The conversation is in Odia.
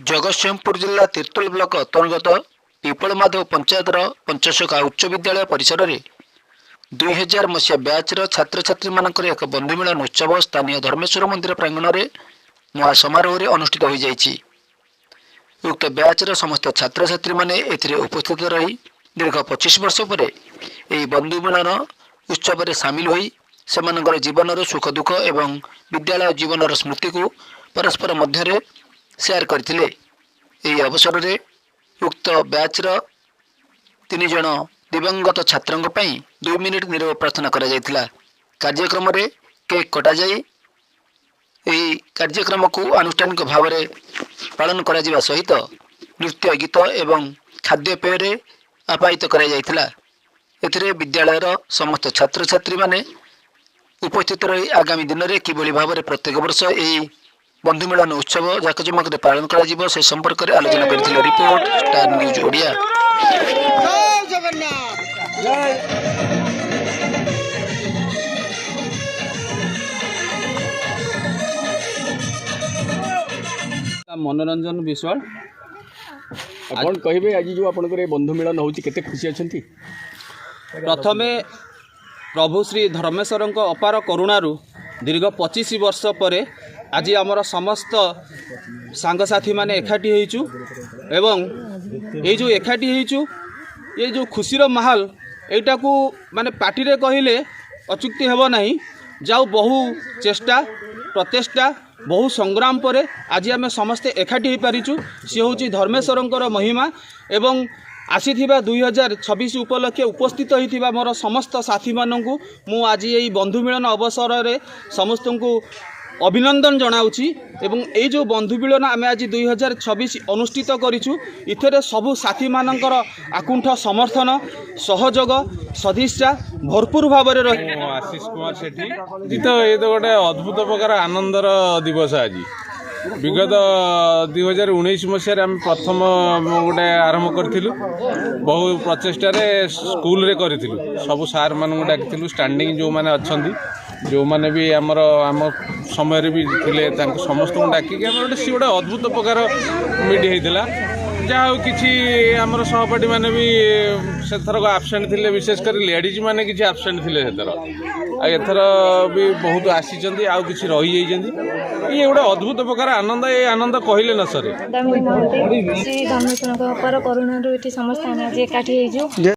ଜଗତସିଂହପୁର ଜିଲ୍ଲା ତିର୍ତ୍ତୋଲ ବ୍ଲକ ଅନ୍ତର୍ଗତ ପିପଳମାଧବ ପଞ୍ଚାୟତର ପଞ୍ଚସଖା ଉଚ୍ଚ ବିଦ୍ୟାଳୟ ପରିସରରେ 2000 ମସିହା ବ୍ୟାଚ୍ର ଛାତ୍ରଛାତ୍ରୀମାନଙ୍କର ଏକ ବନ୍ଧୁ ମିଳନ ଉତ୍ସବ ସ୍ଥାନୀୟ ଧର୍ମେଶ୍ୱର ମନ୍ଦିର ପ୍ରାଙ୍ଗଣରେ ମହା ସମାରୋହରେ ଅନୁଷ୍ଠିତ ହୋଇଯାଇଛି। ଉକ୍ତ ବ୍ୟାଚ୍ର ସମସ୍ତ ଛାତ୍ରଛାତ୍ରୀମାନେ ଏଥିରେ ଉପସ୍ଥିତ ରହି ଦୀର୍ଘ 25 ବର୍ଷ ପରେ ଏହି ବନ୍ଧୁ ମିଳନ ଉତ୍ସବରେ ସାମିଲ ହୋଇ ସେମାନଙ୍କର ଜୀବନର ସୁଖ ଦୁଃଖ ଏବଂ ବିଦ୍ୟାଳୟ ଜୀବନର ସ୍ମୃତିକୁ ପରସ୍ପର ମଧ୍ୟରେ ସେୟାର କରିଥିଲେ। ଏହି ଅବସରରେ ଉକ୍ତ ବ୍ୟାଚ୍ର ତିନି ଜଣ ଦିବଙ୍ଗତ ଛାତ୍ରଙ୍କ ପାଇଁ 2 ମିନିଟ୍ ନୀରବ ପ୍ରାର୍ଥନା କରାଯାଇଥିଲା। କାର୍ଯ୍ୟକ୍ରମରେ କେକ୍ କଟାଯାଇ ଏହି କାର୍ଯ୍ୟକ୍ରମକୁ ଆନୁଷ୍ଠାନିକ ଭାବରେ ପାଳନ କରାଯିବା ସହିତ ନୃତ୍ୟ ଗୀତ ଏବଂ ଖାଦ୍ୟପେୟରେ ଆପ୍ୟାୟିତ କରାଯାଇଥିଲା। ଏଥିରେ ବିଦ୍ୟାଳୟର ସମସ୍ତ ଛାତ୍ରଛାତ୍ରୀମାନେ ଉପସ୍ଥିତ ରହି ଆଗାମୀ ଦିନରେ କିଭଳି ଭାବରେ ପ୍ରତ୍ୟେକ ବର୍ଷ ଏହି ବନ୍ଧୁ ମିଳନ ଉତ୍ସବ ଜାକଜମକରେ ପାଳନ କରାଯିବ, ସେ ସମ୍ପର୍କରେ ଆଲୋଚନା କରିଥିଲେ। Report, star news Odia. ଜୟ ଜଗନ୍ନାଥ। ମନୋରଞ୍ଜନ ବିଶ୍ୱାଳ। ଆପଣ କହିବେ, ଆଜି ଯେଉଁ ଆପଣଙ୍କର ଏ ବନ୍ଧୁ ମିଳନ ହେଉଛି, କେତେ ଖୁସି ଅଛନ୍ତି? ପ୍ରଥମେ ପ୍ରଭୁ ଶ୍ରୀ ଧର୍ମେଶ୍ୱରଙ୍କ ଅପାର କରୁଣାରୁ ଦୀର୍ଘ 25 ବର୍ଷ ପରେ ଆଜି ଆମର ସମସ୍ତ ସାଙ୍ଗସାଥିମାନେ ଏକାଠି ହେଇଛୁ ଏବଂ ଏଇ ଯେଉଁ ଏକାଠି ହେଇଛୁ, ଏ ଯେଉଁ ଖୁସିର ମାହୋଲ, ଏଇଟାକୁ ମାନେ ପାଟିରେ କହିଲେ ଅତ୍ୟୁକ୍ତି ହେବ ନାହିଁ। ଯାଉ ବହୁ ଚେଷ୍ଟା ପ୍ରଚେଷ୍ଟା, ବହୁ ସଂଗ୍ରାମ ପରେ ଆଜି ଆମେ ସମସ୍ତେ ଏକାଠି ହେଇପାରିଛୁ। ସିଏ ହେଉଛି ଧର୍ମେଶ୍ୱରଙ୍କର ମହିମା ଏବଂ ଆସିଥିବା 2026 ଉପଲକ୍ଷେ ଉପସ୍ଥିତ ହୋଇଥିବା ମୋର ସମସ୍ତ ସାଥୀମାନଙ୍କୁ ମୁଁ ଆଜି ଏଇ ବନ୍ଧୁ ମିଳନ ଅବସରରେ ସମସ୍ତଙ୍କୁ ଅଭିନନ୍ଦନ ଜଣାଉଛି। ଏବଂ ଏଇ ଯେଉଁ ବନ୍ଧୁ ମିଳନ ଆମେ ଆଜି 2026 ଅନୁଷ୍ଠିତ କରିଛୁ, ଏଥିରେ ସବୁ ସାଥୀମାନଙ୍କର ଆକୁଣ୍ଠ ସମର୍ଥନ, ସହଯୋଗ, ସଦିଚ୍ଛା ଭରପୁର ଭାବରେ ରହି ମୁଁ ଆଶିଷ କୁମାର ସେଠୀ। ଆଜି ତ ଏ ତ ଗୋଟେ ଅଦ୍ଭୁତ ପ୍ରକାର ଆନନ୍ଦର ଦିବସ ଆଜି। ବିଗତ 2019 ମସିହାରେ ଆମେ ପ୍ରଥମ ଗୋଟେ ଆରମ୍ଭ କରିଥିଲୁ। ବହୁ ପ୍ରଚେଷ୍ଟାରେ ସ୍କୁଲରେ କରିଥିଲୁ। ସବୁ ସାର୍ମାନଙ୍କୁ ଡାକିଥିଲୁ, ଷ୍ଟାଣ୍ଡିଂ ଯେଉଁମାନେ ଅଛନ୍ତି, ଯେଉଁମାନେ ବି ଆମର ଆମ ସମୟରେ ବି ଥିଲେ, ତାଙ୍କୁ ସମସ୍ତଙ୍କୁ ଡାକିକି ଆମର ଗୋଟେ ସିଏ ଗୋଟେ ଅଦ୍ଭୁତ ପ୍ରକାର ମିଟ୍ ହେଇଥିଲା। ଯାହା ହଉ, କିଛି ଆମର ସହପାଠୀ ମାନେ ବି ସେଥରକ ଆବସେଣ୍ଟ ଥିଲେ, ବିଶେଷ କରି ଲେଡ଼ିଜ୍ ମାନେ କିଛି ଆବସେଣ୍ଟ ଥିଲେ ସେଥର। ଆଉ ଏଥର ବି ବହୁତ ଆସିଛନ୍ତି, ଆଉ କିଛି ରହିଯାଇଛନ୍ତି। ଇଏ ଗୋଟେ ଅଦ୍ଭୁତ ପ୍ରକାର ଆନନ୍ଦ, ଏ ଆନନ୍ଦ କହିଲେ ନ ସରେ। ଦାମିନୀ ମହାନ୍ତି। ଶ୍ରୀ ଧର୍ମେଶ୍ୱରଙ୍କ ଅପାର କରୁଣାରୁ ଏଠି ସମସ୍ତେ ଆମେ ଆଜି ଏକାଠି ହେଇଛୁ।